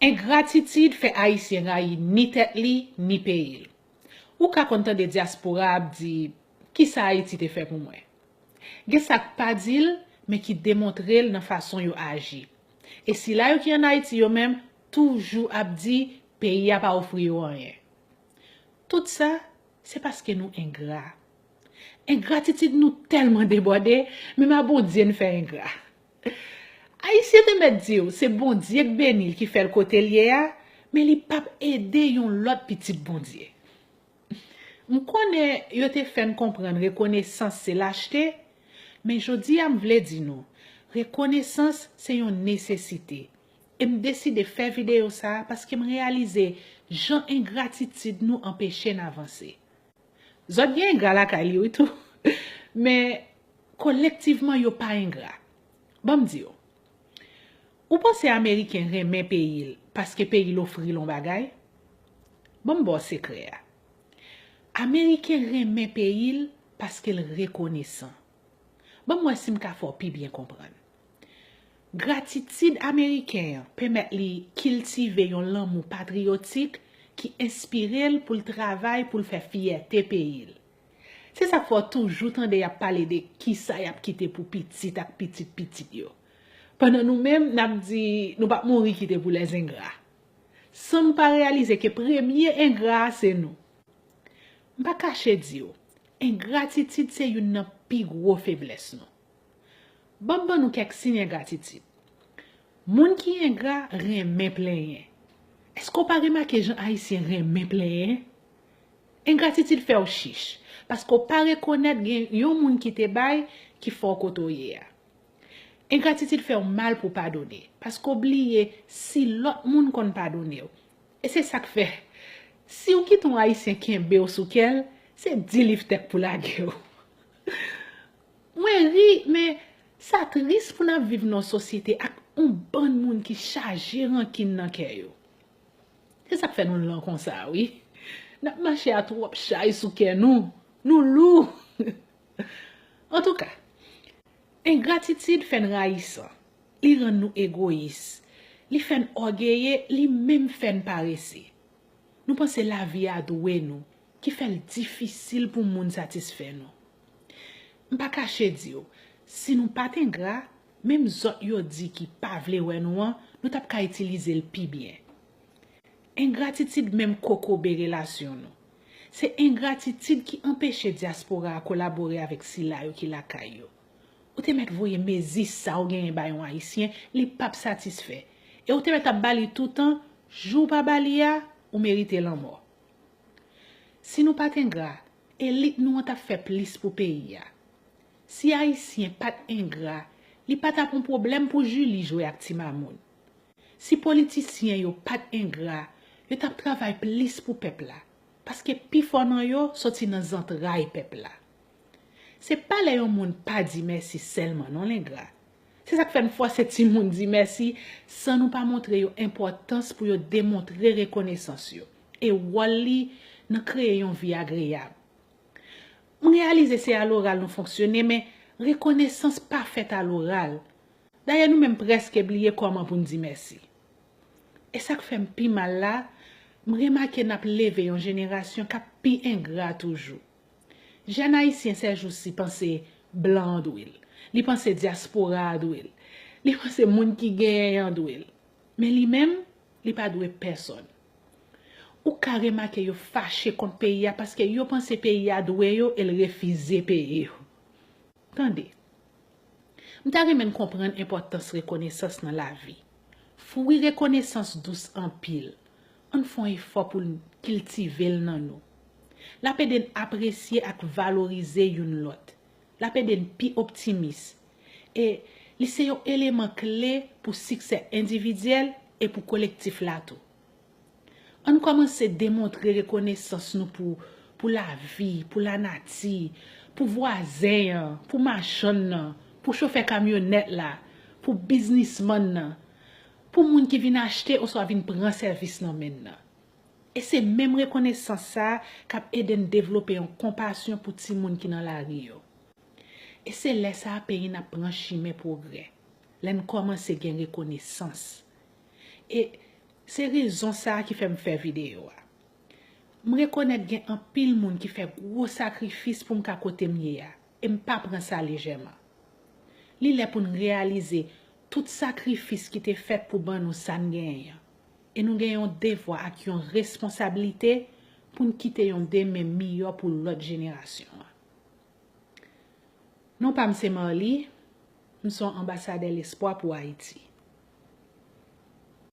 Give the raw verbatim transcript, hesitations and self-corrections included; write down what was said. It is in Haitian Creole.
Engratitid fè Ayisyen rayi ni tèt li, ni peyi l. Ou ka konn tande dyaspora ap di, "Kisa Ayiti te fè pou mwen?" Gen sa k pa di l, men ki demontre l nan fason yo aji. E sila yo ki ann Ayiti yo menm, toujou ap di, "Peyi a pa ofri yo anyen." Tout sa, se paske nou engra. Engratitid nou tèlman debòde, menm a Bondye n fè engra. Ayisyen te mèt di w, se Bondye k beni l ki fè l kote l ye a, men li p ap ede yon lòt pitit Bondye. M konnen yo te fè n konprann rekonesans se lachte, men jodi a m vle di nou, rekonesans se yon nesesite. E m deside fè videyo sa a paske m reyalize jan engratitid nou anpeche n avanse. Zòt gen engra lakay li wi tou. Men kolektivman yo pa engra. Ban m di w. Ou panse Ameriken renmen peyi l paske peyi l ofri l yon bagay? Ban m ba w sekrè a. Ameriken renmen peyi l paske l rekonesan. Ban m wè si m ka fè w pi byen konprann. Gratitid ameriken an pèmèt li kiltive yon lanmou patriyotik ki enspire l pou l travay pou l fè fyète peyi l. Se sa k fè w toujou tande y ap pale de kisa y ap kite pou pitit ak pitit pitit yo. Pandan nou menm, n ap di nou p ap mouri kite pou lèzengra. San nou pa reyalize ke premye engra a se nou. M pa kache di w, engratitid se youn nan pi gwo feblès nou. Ban m ban nou kèk siy engratitid. Moun ki engra renmen plenyen. Èske w pa remake jan Ayisyen renmen plenyen? Engratitid fè w chich, paske w pa rekonèt gen yon moun ki te bay ki fè w kote w ye a. Engratitid fè w mal pou w padone, paske w bliye si lòt moun konn padone w. E se sa k fè, si w kite yon Ayisyen kenbe w sou kè l, se di liftèk pou lage w. Mwen ri, men sa tris pou n ap viv nan yon sosyete ak yon bann moun ki chaje rankin nan kè yo. Se sa k fè nou lan konsa, wi. N ap mache a twòp chay sou kè nou. Nou lou. Antouka, engratitid fè n rayisan. Li rann nou egoyis. Li fè n ògeye, li menm fè n parese. Nou panse lavi a dwe nou, ki fè l difisil pou moun satisfè nou. M pa kache di w, si nou pa t engra, menm zòt yo di ki pa vle wè nou an, nou t ap ka itilize l pi byen. Engratitid menm kokobe relasyon nou. Se engratitid ki anpeche dyaspora a kolabore avèk sila yo ki lakay yo. Ou te mèt voye mezi sa w genyen bay yon Ayisyen, li p ap satisfè. E ou te mèt ap ba li toutan, jou w pa ba li a, ou merite lanmò. Si nou pa t engra, elit nou an t ap fè plis pou peyi a. Si Ayisyen pa t engra, li pa t ap yon pwoblèm pou Julie jwe ak ti mamoun. Si politisyen yo pa t engra, yo t ap travay plis pou pèp la, paske pifò nan yo soti nan zantray pèp la. Se pa lè yon moun pa di mèsi sèlman non l engra. Se sa k fè n fòse timoun di mèsi san nou pa montre yo enpòtans pou yo demontre rekonesans yo e wòl li nan kreye yon vi agreyab. M reyalize se aloral nou fonksyone, men rekonesans pa fèt aloral. Dayè nou menm prèske bliye kòman pou n di mèsi. E sa k fè m pi mal la, m remake n ap leve yon jenerasyon k ap pi engra toujou. Jèn ayisyen sèjousi panse blan an dwe l. Li panse dyaspora a dwe l. Li panse moun ki genyen an dwe l. Men li menm, li pa dwe pèsonn. Ou ka remake yo fache kont peyi a paske yo panse peyi a dwe yo e l refize peye yo. Tande. M ta renmen n konprann enpòtans rekonesans nan lavi. Fwi rekonesans dous anpil. Ann fè yon efò pou n kiltive l nan nou. L ap ede n apresye ak valorize youn lòt. L ap ede n pi optimis. E li se yon eleman kle pou siksè endividyèl e pou kolektif la tou. Ann kòmanse demontre rekonesans nou pou, pou lavi, pou lanati, pou vwazen an, pou machann nan, pou chofè kamyonèt la, pou biznismann nan, pou moun ki vin achte oswa vin pran sèvis nan men n nan. E se menm rekonesans sa a k ap ede n devlope yon konpasyon pou timoun ki nan lari yo. E se lè sa a peyi n ap pran chimen pwogrè, lè n kòmanse gen rekonesans. E Se rezon sa a ki fè m fè videyo a. M rekonèt gen anpil moun ki fè gwo sakrifis pou m ka kote m ye a, e m pa pran sa lejèman. Li lè pou n reyalize tout sakrifis ki te fèt pou ban nou sa n genyen an. E nou gen yon devwa ak yon responsablite pou n kite yon demen miyò pou lòt jenerasyon an. Non pa m se Marly, m se yon anbasadè lespwa pou Ayiti.